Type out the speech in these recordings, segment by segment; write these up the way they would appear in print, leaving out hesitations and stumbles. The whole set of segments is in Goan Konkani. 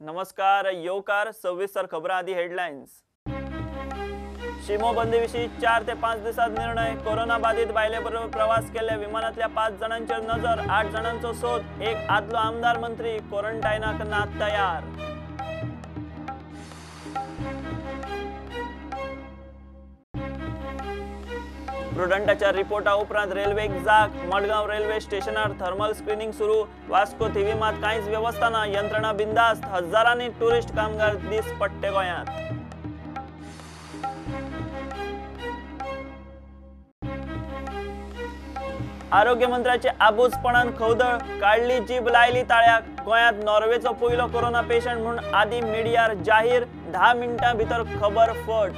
नमस्कार, येवकार. सविस्तर खबरां आदी हेडलायन्स. शिमो बंदी विशीं 4 ते 5 दिसांत निर्णय. कोरोना बाधित बायले बरोबर प्रवास केल्ल्या विमानांतल्या 5 जाणांचेर नजर, 8 जाणांचो सोद. एक आदलो आमदार मंत्री क्वॉरंटायनाक ना तयार. प्रुडंटाच्या रिपोर्टा उपरांत रेल्वेक जाग. मडगांव रेल्वे स्टेशनार थर्मल स्क्रिनींग सुरू. वास्को थिवी मात कांयच वेवस्था ना, यंत्रणा बिंदास्त. हजारांनी टुरिस्ट कामगार दीस पडटे गोंयांत. आरोग्य मंत्र्याचे आबूजपणान खवदळ, काडली जीब लायली ताळ्याक. गोंयांत नॉर्वेचो पयलो कोरोना पेशंट म्हूण आदी मिडियार जाहीर. 10 मिनटां भितर खबर फट.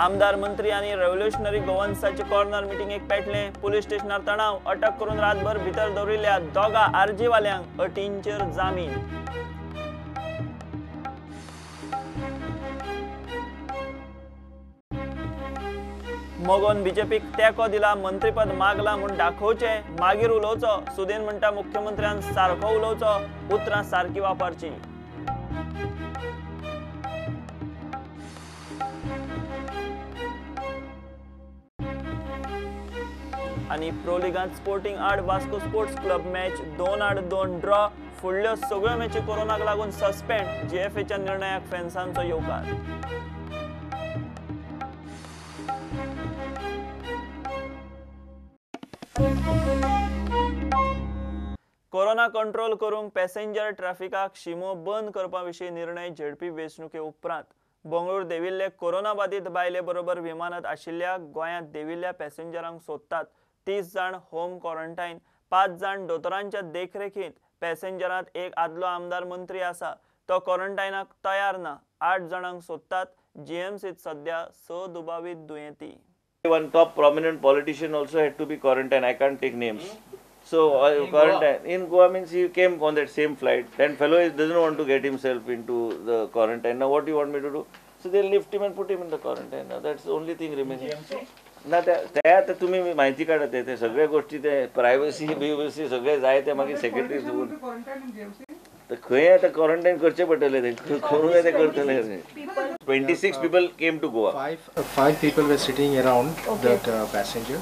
आमदार मंत्री आनी रेव्होल्युशनरी गोवन्साचे कॉर्नर मिटिंगेक पेटले. पुलीस स्टेशनार तणाव. अटक करून रातभर भितर दवरिल्ल्या दोगा आरजीवाल्यांक अटींचेर जामीन. मगोन बीजेपीक तेंको दिला, मंत्रीपद मागला म्हूण दाखोवचें, मागीर उलोवचो. सुदीन म्हणटा मुख्यमंत्र्यान सारको उलोवचो, उतरां सारकी वापरची. आनी प्रो लिगांत स्पोर्टिंग आड Vasco sports club match 2-2 draw. फुडल्यो सगळ्यो मॅची कोरोनाक लागून सस्पेंड. जीएफएच्या निर्णयाक फॅन्सांचो येवकार. कोरोना कंट्रोल करूंक पॅसेंजर ट्रॅफिकाक शिमो बंद करपा विशीं निर्णय झेडपी वेंचणुके उपरांत. बंगळूर देविल्ले कोरोना बाधित बायले बरोबर विमानांत आशिल्ल्या गोंयांत देविल्ल्या पॅसेंजरांक सोदतात. 30 जाण होम क्वॉरंटायन, 5 जाण दोतोरांच्या देखरेखींत. पॅसेंजरांत एक आदलो आमदार मंत्री आसा, तो क्वॉरंटायनाक तयार ना. 8 जाणांक सोदतात. जीएमसीत सध्या 6 दुबावीत दुयेंती. One top prominent politician also had to be quarantined. I can't take names. So quarantine in Goa means he came on that same flight. Then fellow doesn't want to get himself into the quarantine. Now what do you want me to do? So they lift him and put him in the quarantine. Now that's the only thing remaining. ना ते आता तुम्ही माहिती काढा, ते सगळ्या गोष्टी ते प्रायव्हसी बिव्हसी सगळे जाय ते मागीर सेक्रेटरी तर खंय आता क्वॉरंटायन करचे पडटले, ते करूं ते करतले. 26 people came to Goa. Five people were sitting around that passenger,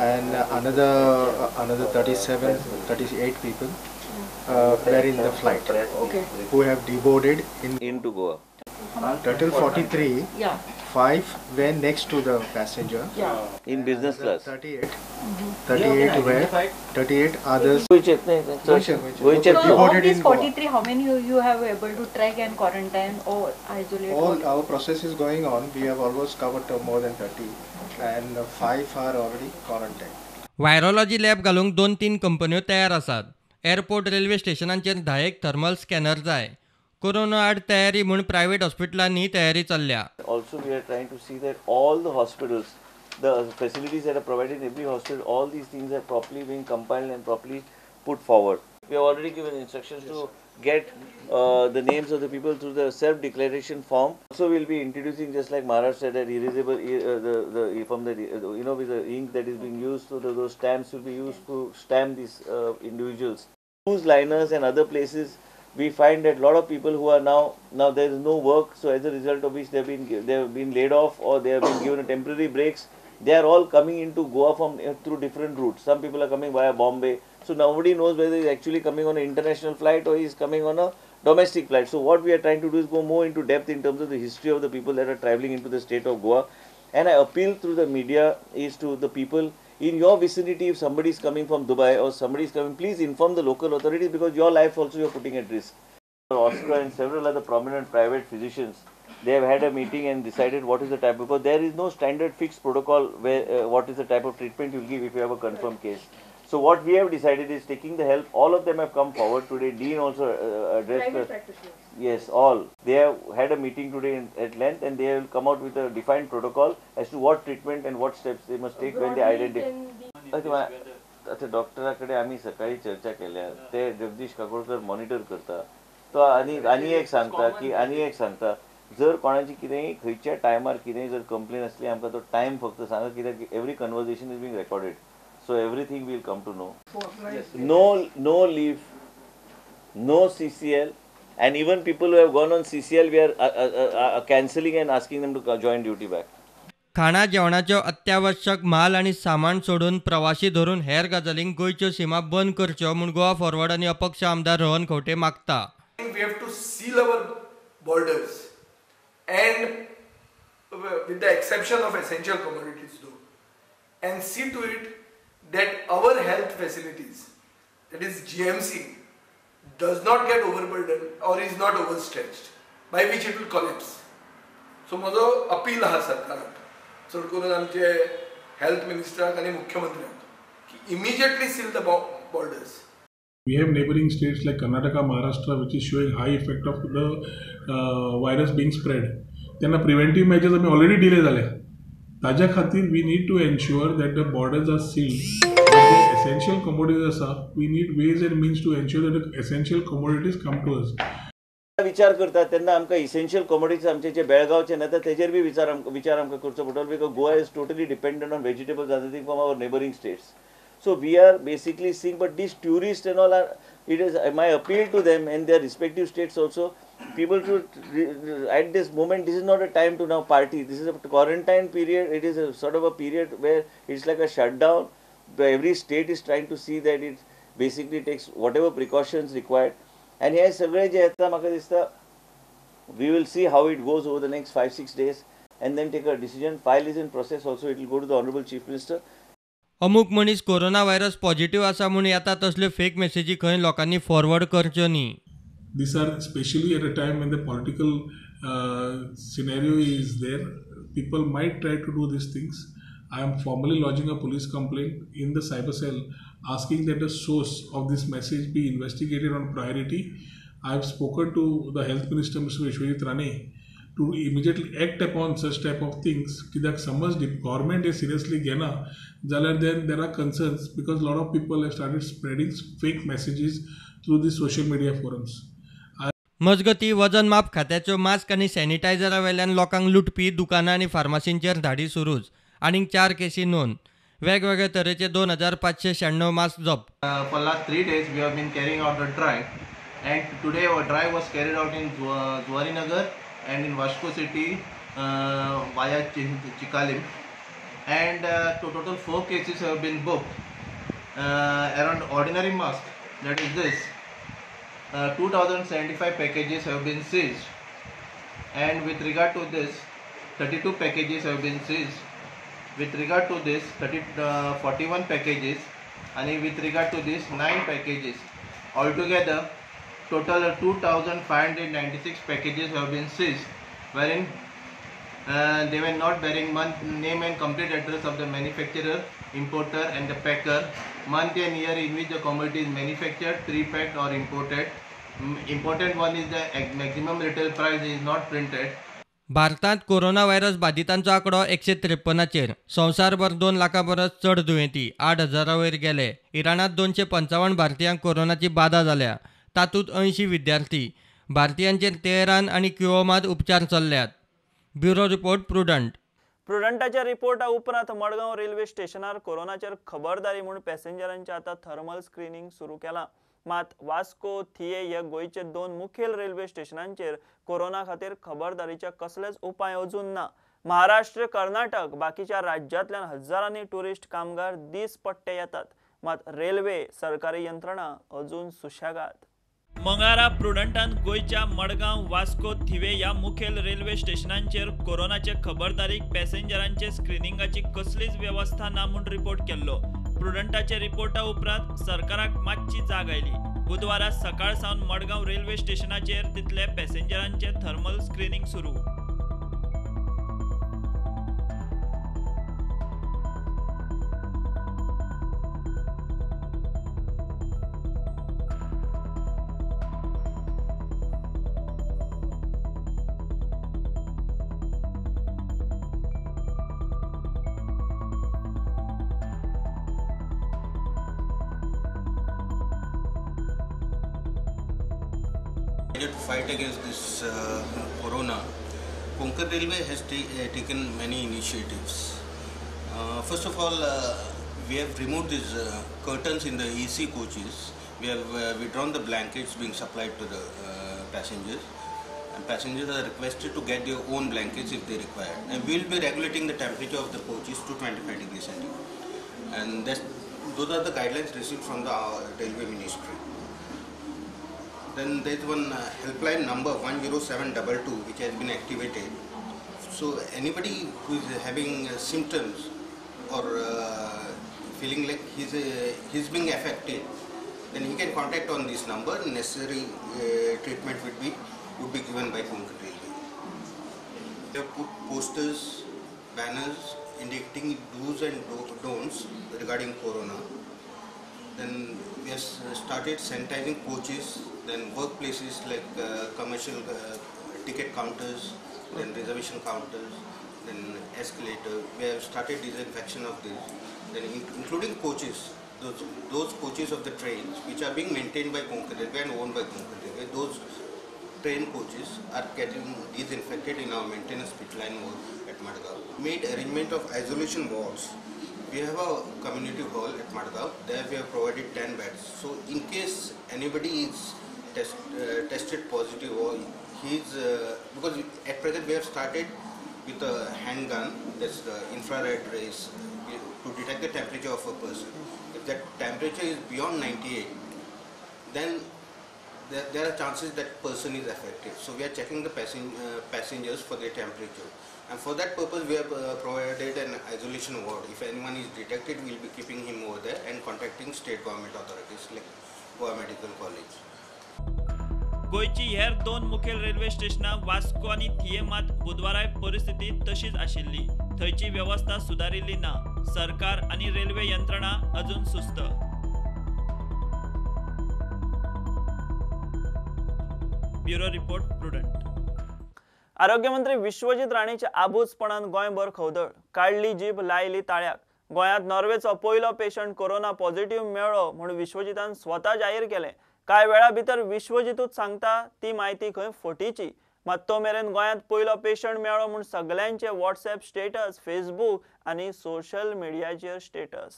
and another 37, 38 people were in the flight. Okay. Who have deboarded into Goa. Total 43. Yeah. 5 were next to the passenger. Yeah. In business class. 38. 38 were 38 others. So of these 43, how many you have able to track and quarantine or isolate? All our process is going on. We have almost covered more than 30, and 5 are already quarantined. Virology lab घालूंक 2-3 कंपन्यो तयार आसात. एअरपोर्ट रेल्वे स्टेशनांचेर 10 थर्मल स्कॅनर जाय. कोरोना आड तयारी म्हूण प्रायव्हेट हॉस्पिटलांनी तयारी चल्ल्या. Also we are trying to see that all the hospitals, the facilities that are provided in every hospital, all these things are properly being compiled and properly put forward. We have already given instructions to get the names of the people through the self-declaration form. Also we will be introducing, just like Maharashtra said, that erasable the from the you know with the ink that is being used, so those stamps will be used to stamp these individuals. Cruise liners and other places, we find that lot of people who are now there is no work, so as a result of which they have been laid off or they have been given a temporary breaks. They are all coming into Goa from through different routes. Some people are coming via Bombay, so nobody knows whether he is actually coming on an international flight or he is coming on a domestic flight. So what we are trying to do is go more into depth in terms of the history of the people that are traveling into the state of Goa. And I appeal through the media is to the people in your vicinity, if somebody is coming from Dubai or somebody is coming, please inform the local authorities, because your life also you are putting at risk. Oscar and several other prominent private physicians, they have had a meeting and decided what is the type, because there is no standard fixed protocol where what is the type of treatment you will give if you have a confirmed case. So what we have decided is taking the help, all of them have come forward today. Dean also addressed private practitioners. Yes, all. They have had a meeting today at length, and they will come out with a defined protocol as to what treatment and what steps they must take when they identify. आता डॉक्टराकडे आम्ही सकाळी चर्चा केल्या, ते जगदीश काकोडकर मॉनिटर करता. तो आनी एक सांगता की आनी एक सांगता जर कोणाची कितेंय खंयच्या टायमार कितेंय जर कंप्लेन आसली आमकां तो टायम फक्त सांगा, कित्याक every conversation is being recorded. So everything will come to know. No, no leave, no CCL, and even people who have gone on CCL, we are cancelling and asking them to join duty back. खाणा जेवणाच्यो अत्यावश्यक म्हाल आनी सामान सोडून प्रवासी धरून हेर गजालींक गोंयच्यो सीमा बंद करच्यो म्हूण गोवा फॉरवर्ड आनी अपक्ष आमदार रोहन खंवटे मागता. We have to seal our borders and with the exception of essential commodities though, and see to it that our health facilities, that is GMC, does not get overburdened or is not overstretched, by which it will collapse. So म्हजो अपील आहा सरकाराक, चड करून आमचे हेल्थ मिनिस्टराक आनी मुख्यमंत्र्याक की immediately seal the borders. We have neighboring states like Karnataka, Maharashtra, which is showing high effect of the virus being spread. तेन्ना preventive measures आमी already delay जाले. ताज्या खातीर we need to ensure that the borders are sealed. The essential commodities आसा, we need ways and means to ensure that the essential commodities come to us. विचार करता तेन्ना आमकां इसेन्शियल कमोडिटीज आमचे जे बेळगांवचे येता तेजेर बी विचार आमकां करचो पडटलो, because Goa is totally dependent on vegetables other thing from our neighbouring states. So we are basically seeing, but these tourists and all are, it is my appeal to them and their respective states also, people should, at this moment, this is not a time to now party. This is a quarantine period. It is a sort of a period where it's like a shutdown. Every state is trying to see that it basically takes whatever precautions required. And here, सगळे जे येता म्हाका दिसता, we will see how it goes over the next 5-6 days and then take a decision. File is in process also. It will go to the Honorable Chief Minister. अमुक मनीस कोरोना व्हायरस पॉझिटिव्ह आसा म्हूण येता तसल्यो फेक मेसेजी खंय लोकांनी फॉरवर्ड करच्यो न्ही. These are especially at a time when the political scenario is there, people might try to do these things. I am formally lodging a police complaint in the cyber cell asking that the source of this message be investigated on priority. I have spoken to the health minister, Mr. Vishwajit Rane, to immediately act upon such type of things. कित्याक समज government is seriously घेना जाल्यार then there are concerns, because lot of people have started spreading fake messages through the social media forums. मजगती वजन माप खात्याच्यो मास्क आनी सॅनिटायझरा वेल्यान लोकांक लुटपी दुकानां आनी फार्मासींचेर धाडी सुरूच. आनीक 4 केसी नोंद. वेगवेगळे तरेचे 2596 मास्क जप्त. For last 3 days we have been carrying out a drive, and today our drive was carried out in Zuarinagar and in Vasco city via Chicalim, and total 4 cases have been booked around ordinary mask, that is this 2075 packages have been seized, and with regard to this 32 packages have been seized, with regard to this 41 packages, and with regard to this 9 packages. Altogether total 2596 packages have been seized, wherein they were not bearing month, name and complete address of the manufacturer, importer and the packer, month and year in which the commodity is manufactured, pre-packed or imported. Important one is the maximum retail price is not printed. भारतांत कोरोना व्हायरस बाधितांचो आंकडो 153चेर. संवसारभर 2 लाखां परस चड दुयेंती 8,000 वयर गेले. इराणांत 255 भारतीयांक कोरोनाची बादा जाल्या, तातूंत 80 विद्यार्थी. भारतीयांचेर तेहरान आनी क्युओमांत उपचार चल्ल्यात. Bureau report, Prudent. प्रुडंटाच्या रिपोर्टा उपरांत मडगांव रेल्वे स्टेशनार कोरोनाचेर खबरदारी म्हूण पॅसेंजरांचे आतां थर्मल स्क्रिनींग सुरू केलां. मात वास्को, थिये ह्या गोंयचे 2 मुखेल रेल्वे स्टेशनांचेर कोरोना खातीर खबरदारीचे कसलेच उपाय अजून ना. महाराष्ट्र, कर्नाटक बाकीच्या राज्यांतल्यान हजारांनी ट्युरिस्ट कामगार दीस पट्टे येतात, मात रेल्वे सरकारी यंत्रणा अजून सुशेगाद. मंगळारा प्रुडंटान गोंयच्या मडगांव, वास्को, थिवे ह्या मुखेल रेल्वे स्टेशनांचेर कोरोनाचे खबरदारीक पॅसेंजरांचे स्क्रिनिंगाची कसलीच वेवस्था ना म्हूण रिपोर्ट केल्लो. प्रुडंटाच्या रिपोर्टा उपरांत सरकाराक मातशी जाग आयली. बुधवारा सकाळ सावन मडगांव रेल्वे स्टेशनाचेर तितले पॅसेंजरांचे थर्मल स्क्रिनींग सुरू. To fight against this corona, Konkan Railway has taken many initiatives. First of all, We have removed these curtains in the AC coaches. We have withdrawn the blankets being supplied to the passengers, and passengers are requested to get their own blankets if they require. And we will be regulating the temperature of the coaches to 25 degrees centigrade. And those are the guidelines received from the Railway Ministry. Then there is one helpline number 10722 which has been activated. So anybody who is having symptoms or feeling like he's being affected, then he can contact on this number. Necessary treatment would be given by Konkan Railway. They have put posters, banners indicating do's and don'ts regarding corona. Then we have started sanitizing coaches, then workplaces like commercial ticket counters, then reservation counters, then escalator. We have started disinfection of this, then including coaches, those coaches of the trains which are being maintained by Konkan Railway and owned by Konkan Railway. Those train coaches are getting disinfected in our maintenance pit line at Madgaon. Made arrangement of isolation wards. We have a community hall at Madgaon. There we have provided 10 beds. So in case anybody is tested positive or he's, because at present we have started with a handgun, that's the infrared rays, to detect the temperature of a person. If that temperature is beyond 98, then there are chances that person is affected. So we are checking the passengers for their temperature. And for that purpose, we have provided an isolation ward. If anyone is detected, we will be keeping him over there and contacting state government authorities like Goa Medical College. गोंयची हेर दोन मुखेल रेल्वे स्टेशनां वास्को आनी थियेमात बुधवाराय परिस्थिती तशीच आशिल्ली. थंयची वेवस्था सुदारिल्ली ना. सरकार आनी रेल्वे यंत्रणा अजून सुस्त. Bureau report, Prudent. आरोग्यमंत्री विश्वजीत राणेच्या आबूजपणान गोंयभर खवदळ. काडली जीब लायली ताळ्याक. गोंयांत नॉर्वेचो पयलो पेशंट कोरोना पॉझिटिव्ह मेळ्ळो म्हूण विश्वजीतान स्वता जाहीर केलें. कांय वेळा भितर विश्वजीतूच सांगता ती म्हायती खंय फटीची. मात तो मेरेन गोंयांत पयलो पेशंट मेळ्ळो म्हूण सगल्यांचे व्हॉट्सएप स्टेटस, फेसबूक आनी सोशल मिडियाचेर स्टेटस.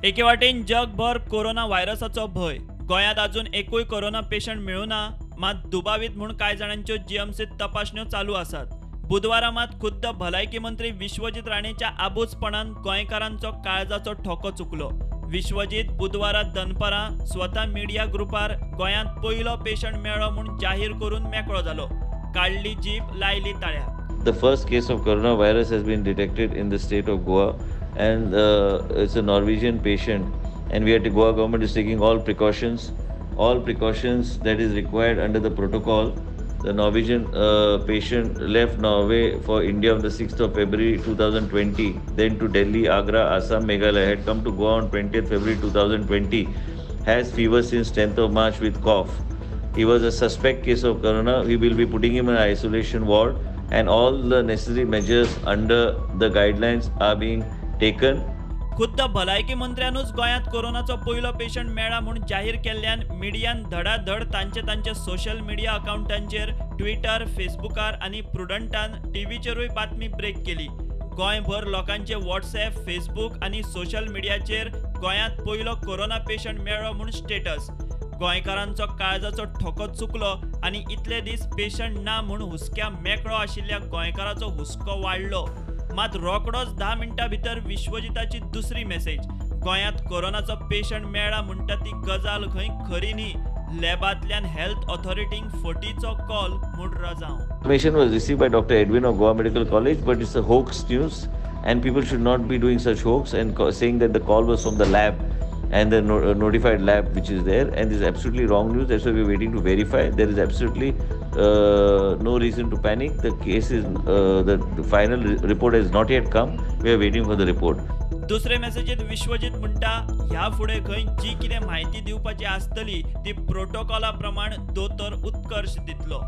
एके वाटेन जगभर कोरोना व्हायरसाचो भंय. गोंयांत अजून एकूय कोरोना पेशंट मेळुना. मात दुबावीत म्हूण कांय जाणांच्यो जीएमसीत तपासण्यो चालू आसात. बुधवारा मात खुद्द भलायकी मंत्री विश्वजीत राणेच्या आबूजपणान गोंयकारांचो काळजाचो ठोको चुकलो. विश्वजीत बुधवारा दनपारां स्वता मिडिया ग्रुपार गोंयांत पयलो पेशंट मेळ्ळो म्हूण जाहीर करून मेकळो जालो. काडली जीप लायली ताळ्याक. The first case of coronavirus has been detected in the state of Goa, and it's a Norwegian patient, and we at the Goa government is taking all precautions that is required under the protocol. The Norwegian patient left Norway for India on the 6th of February 2020, then to Delhi, Agra, Assam, Meghalaya, had come to Goa on 20th February 2020, has fever since 10th of March with cough. He was a suspect case of corona. We will be putting him in an isolation ward, and all the necessary measures under the guidelines are being taken. खुद्द भलायकी मंत्र्यानूच गोंयांत कोरोनाचो पयलो पेशंट मेळ्ळा म्हूण जाहीर केल्ल्यान मिडियान धडाधड तांचे तांचे सोशल मिडिया अकावंटांचेर, ट्विटर, फेसबुकार आनी प्रुडंटान टीव्हीचेरूय बातमी ब्रेक केली. गोंयभर लोकांचे व्हॉट्सएप, फेसबूक आनी सोशल मिडियाचेर गोंयांत पयलो कोरोना पेशंट मेळ्ळो म्हूण स्टेटस. गोंयकारांचो काळजाचो ठोको चुकलो आनी इतले दीस पेशंट ना म्हूण हुस्क्या मेकळो आशिल्ल्या गोंयकाराचो हुस्को वाडलो. मात रोकडोच 10 मिनटां भितर विश्वजिताची दुसरी मेसेज. गोंयांत कोरोनाचो पेशंट मेळ्ळा म्हणटा ती गजाल खंय खरी न्ही. लॅबांतल्यान हेल्थ ऑथॉरिटींक फटीचो कॉल म्हूण रजांव. Information was received by Dr. Edwin of Goa Medical College, but it's a hoax news, and people should not be doing such hoax and saying that the call was from the lab and the notified lab which is there, and this is absolutely wrong news. That's why we are waiting to verify. There is absolutely no reason to panic. The case is the final report has not yet come. We are waiting for the report. दुसरे मेसेजीत विश्वजीत म्हणटा ह्या फुडें खंय जी कितें म्हायती दिवपाची आसतली ती प्रोटोकॉला प्रमाण दोतोर उत्कर्ष दितलो.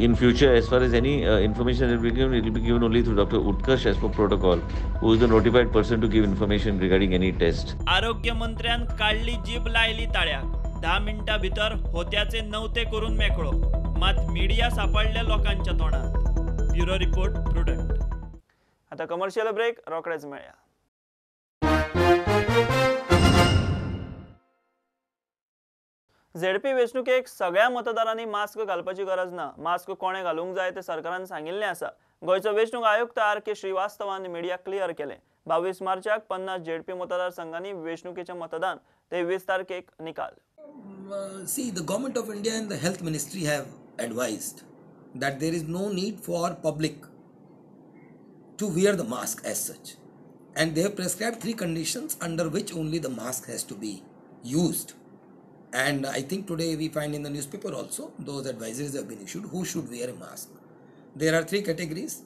In future, as far as any information will be given, it will be given only through Dr. Utkarsh as per protocol, who is the notified person to give information regarding any test. आरोग्य मंत्र्यान काडली जीब लायली ताळ्याक. 10 मिनटां भितर होत्याचे नव्हते करून मेकळो. मात मिडिया सापडल्या लोकांच्या तोंडात. Bureau report, Prudent. आता कमर्शियल ब्रेक, रोखडेच मेळया. झेडपी वेंचणुकेक सगळ्या मतदारांनी मास्क घालपाची गरज ना. मास्क कोणे घालूंक जाय ते सरकारान सांगिल्लें आसा. गोंयचो वेंचणूक आयुक्त आर के श्रीवास्तवान मिडिया क्लियर केलें. 22 मार्चाक 50 झेडपी मतदारसंघांनी वेंचणुकेचें मतदान, 23 तारखेक निकाल. See, the Government of India and the Health Ministry have advised that there is no need for public to wear the mask as such, and they have prescribed 3 conditions under which only the mask has to be used. And I think today we find in the newspaper also those advisories have been issued who should wear a mask. There are 3 categories.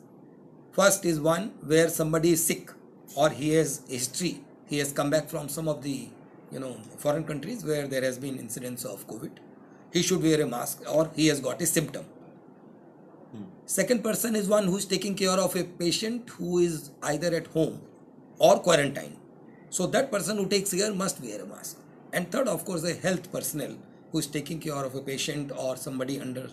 First is one where somebody is sick or he has history, he has come back from some of the foreign countries where there has been incidence of COVID. He should wear a mask or he has got a symptom. Second person is one who is taking care of a patient who is either at home or quarantined. So that person who takes care must wear a mask. And third, of course, a health personnel who is taking care of a patient or somebody under,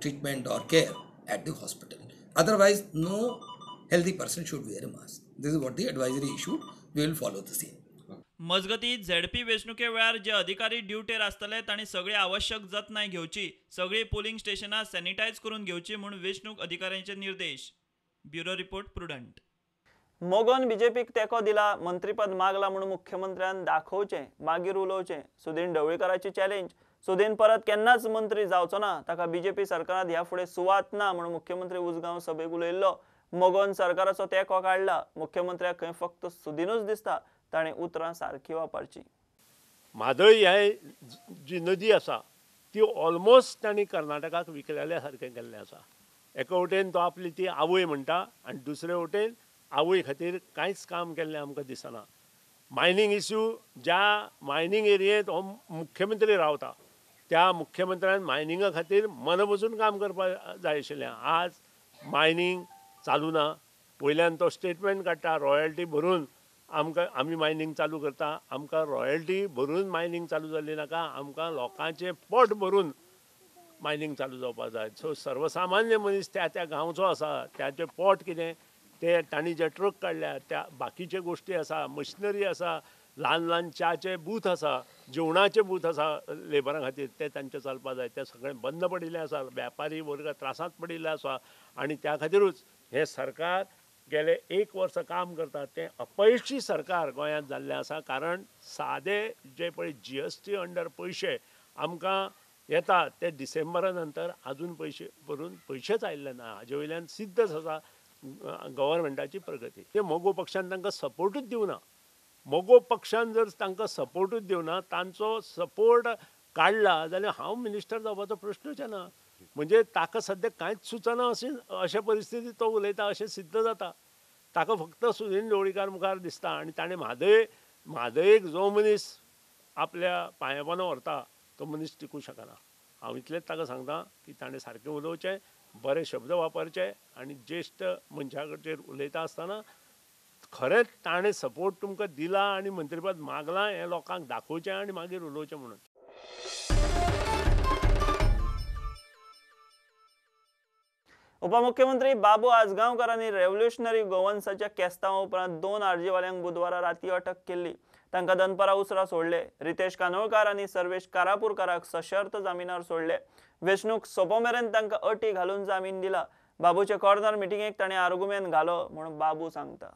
treatment or care at the hospital. Otherwise, no healthy person should wear a mask. This is what the advisory issued. We will follow the same. मजगती झेडपी वेंचणुके वेळार जे अधिकारी ड्युटेर आसतले तांणी सगळी आवश्यक जतनाय घेवची, सगळी पोलिंग स्टेशनां सॅनिटायज करून घेवची म्हूण वेंचणूक अधिकाऱ्यांचे निर्देश. Bureau report, Prudent. मोगोन बीजेपीक तेंको दिला, मंत्रीपद मागला म्हूण मुख्यमंत्र्यान दाखोवचें, मागीर उलोवचें. सुदीन ढवळीकाराची चॅलेंज. सुदीन परत केन्नाच मंत्री जावचो ना, ताका बीजेपी सरकारांत ह्या फुडें सुवात ना म्हूण मुख्यमंत्री उजगांव सभेक उलयल्लो. मोगोन सरकाराचो तेंको काडला. मुख्यमंत्र्याक खंय फक्त सुदीनूच दिसता, ताणें उतरां सारकी वापरची. म्हादय ह्या जी नदी आसा ती ऑलमोस्ट तांणी कर्नाटकाक विकलेल्या सारकें केल्लें आसा. एका वटेन तो आपली ती आवय म्हणटा आनी दुसरे वटेन आवय खातीर कांयच काम केल्लें आमकां दिसना. मायनींग इश्यू, ज्या मायनींग एरियेंत हो मुख्यमंत्री रावता त्या मुख्यमंत्र्यान मायनिंगा खातीर मन बसून काम करपाक जाय आशिल्लें. आज मायनींग चालू ना, वयल्यान तो स्टेटमेंट काडटा रॉयल्टी भरून आमकां आमी मायनींग चालू करता. आमकां रॉयल्टी भरून मायनींग चालू जाल्ली नाका, आमकां लोकांचें पोट भरून मायनींग चालू जावपाक जाय. सो सर्वसामान्य मनीस त्या त्या गांवचो आसा, ताचें पोट कितें ते तांणी जे ट्रक काडल्या त्या बाकीच्यो गोश्टी आसा, मशिनरी आसा, ल्हान ल्हान च्याचे बूथ आसा, जेवणाचे बूथ आसा लेबरां खातीर, ते तांचे चलपाक जाय. ते सगळें बंद पडिल्लें आसा, व्यापारी वर्ग त्रासांत पडिल्लो आसा आनी त्या खातीरूच हें सरकार गेले एक वर्स काम करता तें अपयशी सरकार गोंयांत जाल्लें आसा. कारण सादे जे पळय GST under पयशे आमकां येता ते डिसेंबरा नंतर आजून पयशे भरून पयशेच आयिल्ले ना. हाजे वयल्यान सिद्धच आसा गव्हर्मेंटाची प्रगती. ते मगो पक्षान तांकां सपोर्टूच दिवना. मगो पक्षान जर तांकां सपोर्टूच दिवना, तांचो सपोर्ट काडला जाल्यार हांव मिनिस्टर जावपाचो प्रश्नूच येना. म्हणजे ताका सद्या कांयच सुचना अशे परिस्थितींत तो उलयता अशें सिद्ध जाता. ताका फक्त सुदीन ढवळीकार मुखार दिसता आनी ताणें म्हादयेक जो मनीस आपल्या पांया पोंदा व्हरता तो मनीस टिकूं शकना. हांव इतलेंच ताका सांगता की ताणें सारकें उलोवचें, बरे शब्द वापरचे आनी ज्येश्ठ मनशाचेर उलयता आसतना खरेंच ताणें सपोर्ट तुमकां दिला आनी मंत्रीपद मागलां हें लोकांक दाखोवचें आनी मागीर उलोवचें म्हणून. उपमुख्यमंत्री बाबू आजगांवकारांनी रेव्होल्युशनरी गोवन्साच्या केस्तांवा उपरांत 2 आरजीवाल्यांक बुधवारा राती अटक केल्ली. तांकां दनपारा उसरां सोडले. रितेश कानोळकार आनी सर्वेश कारापूरकाराक सशर्त जामिनार सोडले. वेंचणूक सोंपो मेरेन तांकां अटी घालून जामीन दिला. बाबूचे कॉर्नर मिटिंगेक ताणें आर्गुमेंत घालो म्हूण बाबू सांगता.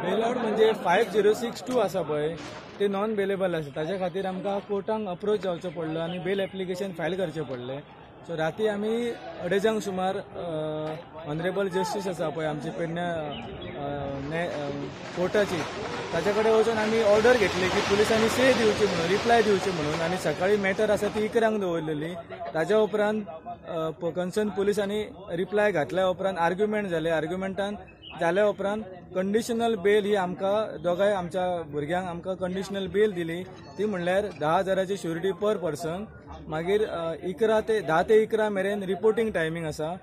बेल आवट म्हणजे 5062 आसा पळय ते नॉन बेलेबल आसा, ताच्या खातीर आमकां कोर्टाक अप्रोच जावचो पडलो आनी बेल एप्लिकेशन फायल करचें पडलें. सो राती आमी 2:30 सुमार ऑनरेबल जस्टीस आसा पळय आमची पेडण्या कोर्टाची, ताच्या कडेन वचून आमी ऑर्डर घेतली की पुलिसांनी से दिवची म्हणून, रिप्लाय दिवची म्हणून. आनी सकाळी मॅटर आसा ती 11 दवरलेली. ताच्या उपरांत कन्सर्न पुलिसांनी रिप्लाय घातल्या उपरांत आर्ग्युमेंट जाले. आर्ग्युमेंटान जाल्या उपरांत कंडिशनल बेल ही आमकां दोगांय आमच्या भुरग्यांक आमकां कंडिशनल बेल दिली. ती म्हणल्यार 10,000 श्युरिटी पर पर्सन. मागीर 10 ते 11 मेरेन रिपोर्टींग टायमींग आसा.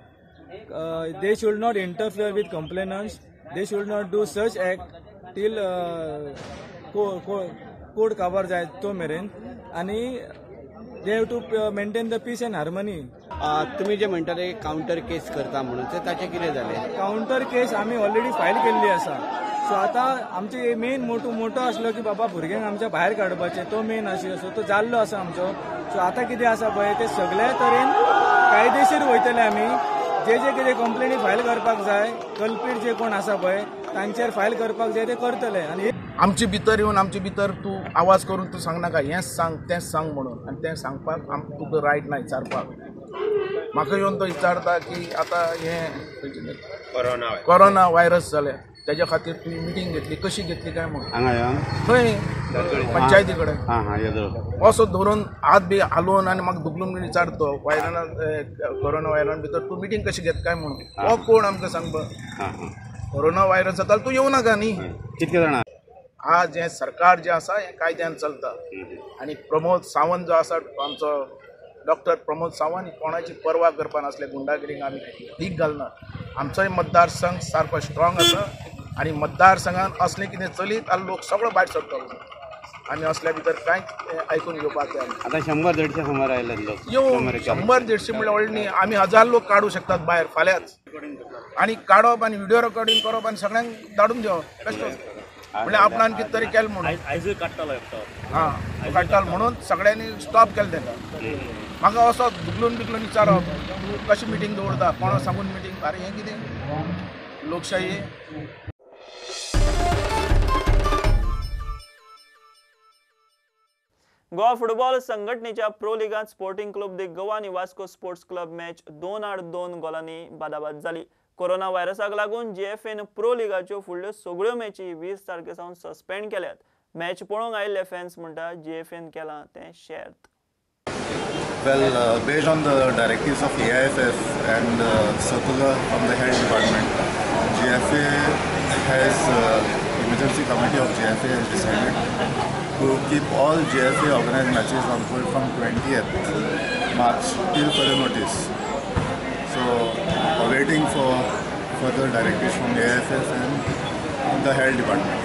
They should not interfere with complainants, they should not do such act till court काबार जाय तो मेरेन, आनी they have to maintain the peace and harmony. तुम्ही जे म्हणटा ते काउंटर केस करता म्हणून, ते ताचें कितें जालें? काउंटर केस आमी ऑलरेडी फायल केल्ली आसा. सो आतां आमचे मेन मोटो आसलो की बाबा भुरग्यांक आमच्या भायर काडपाचें, तो मेन आशिल्लो, सो तो जाल्लो आसा आमचो. सो आतां कितें आसा पळय ते सगळ्या तरेन कायदेशीर वयतले आमी. जे जे कितें कंप्लेनी फायल करपाक जाय, कल्पीट जे कोण आसा पळय तांचेर फायल करपाक जाय ते करतले. आनी आमचे भितर येवन आमचे भितर तूं आवाज करून तूं सांगनाका हेंच सांग तेंच सांग म्हणून, आनी तें सांगपाक आमकां तुका रायट ना विचारपाक. म्हाका येवन तो विचारता की आतां हें कोरोना व्हायरस जालें तेज्या खातीर तुवें मिटींग घेतली, कशी घेतली काय म्हणून थंय पंचायती कडेन असो धरून हात बी हालोवन आनी म्हाका दुखलून बीन विचारता तो व्हायरना कोरोना व्हायरसान भितर तूं मिटींग कशी घेत काय म्हणून. हो कोण आमकां सांगपाक? कोरोना व्हायरस जाता तूं येवं नाका न्ही. कितके जाणां आज हें सरकार जें आसा हें कायद्यान चलता आनी प्रमोद सावंत जो आसा आमचो डॉक्टर प्रमोद सावंत कोणाची पर्वा करपा नासले, गुंडागिरीक आमी भीक घालना. आमचोय मतदारसंघ सारको स्ट्रॉंग आसा आनी मतदारसंघान असलें कितें चलीत जाल्यार लोक सगळो भायर सरतलो. आमी असल्या भितर कांयच आयकून घेवपाक जाय. आतां 100-150 सुमार आयले लोक, येवं 100-150 म्हणल्यार व्हडलें न्ही, आमी 1000 लोक काडूं शकतात भायर फाल्यांच. आनी काडप आनी व्हिडियो रेकॉर्डिंग करप आनी सगळ्यांक धाडून दिवप बेश्टो, म्हणल्यार आपणान कितें तरी केलें म्हणून. हां काडटालो म्हणून सगळ्यांनी स्टॉप केलें ताका. म्हाका असो दुखलून बिकलून विचारप तूं कशी मिटींग दवरता, कोणा सांगून मिटींग, अरे हें कितें लोकशाही. गोवा फुटबॉल संघटनेच्या प्रो लिगांत स्पोर्टिंग क्लब दे गोवा आनी वास्को स्पोर्ट्स क्लब मॅच 2-2 गोलांनी बादाबाद जाली. कोरोना व्हायरसाक लागून जीएफएन प्रो लिगाच्यो फुडल्यो सगळ्यो मॅची 20 तारखे सावन सस्पेंड केल्यात. मॅच पळोवंक आयिल्ले फॅन्स म्हणटा जीएफएन केलां तें शेर्त. Well, based on the directives of AIFF and circular from the Health Department, GFA has, Emergency Committee of GFA has decided to keep all GFA organized matches on hold from 20th March till further notice. So, awaiting for further directives from AIFF and the Health Department.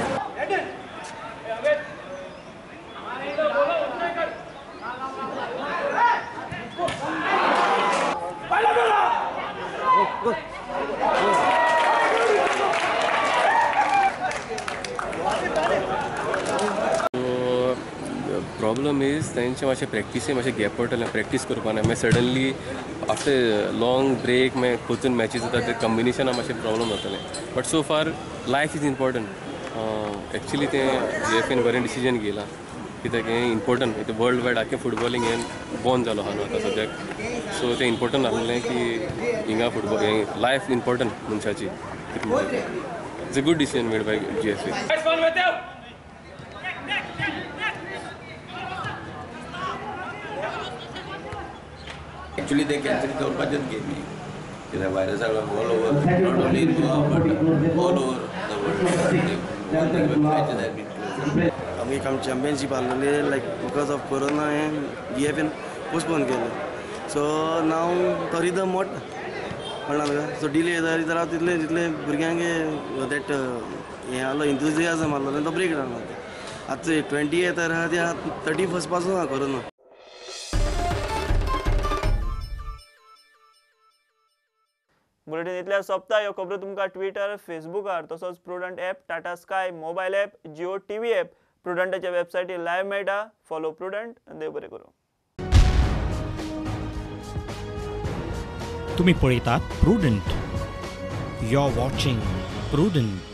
Problem is तांचे मातशें प्रॅक्टिसे मातशें गॅप पडटलें, प्रॅक्टीस करपा ना. मागीर सडनली आफ्टर लॉंग ब्रेक मागीर परतून मॅचीस जाता ते कॉम्बिनेशना मातशें प्रॉब्लम जातलें. But so far life is important. Actually तें जीएफएन बरें डिसिजन घेयलां कित्याक हें इम्पोर्टंट इतलें वर्ल्ड वायड आख्खें फुटबॉलिंग हें बंद जालो आहा न्हू आतां सद्याक. सो तें इम्पोर्टंट आसलें की हिंगा फुटबॉल हें लायफ इम्पोर्टंट मनशाची. कितें म्हणटा it's a good decision made by GFA. Actually ते कॅन्सल करपाचेच गेमी कित्याक व्हायरसाक लागून all over, not only in Goa but all over the world matches have been close. आमी चॅम्पियनशीप आहलेली लायक because of corona हें जीएफएन पोस्टपोन केलें. सो नाव तो रिदम मोडटा कळ्ळा तुका. सो डिले जाली जाल्यार तितले तितले भुरग्यांक that हें आहलो इंथुजियाजम आहलो तो ब्रेक जालो. आतां 20th आहा ती 31 पासून आहा कोरोना. बुलेटीन इतल्या सोंपता. ह्यो खबरो तुमकां ट्विटर, फेसबुकार तसोच Prudent app, Tata Sky mobile app, Jio TV app, प्रुडंटाच्या वेबसायटीर live मेळटा. Follow prudent. देव बरें करूं. तुमी पळयतात Prudent. You are watching Prudent.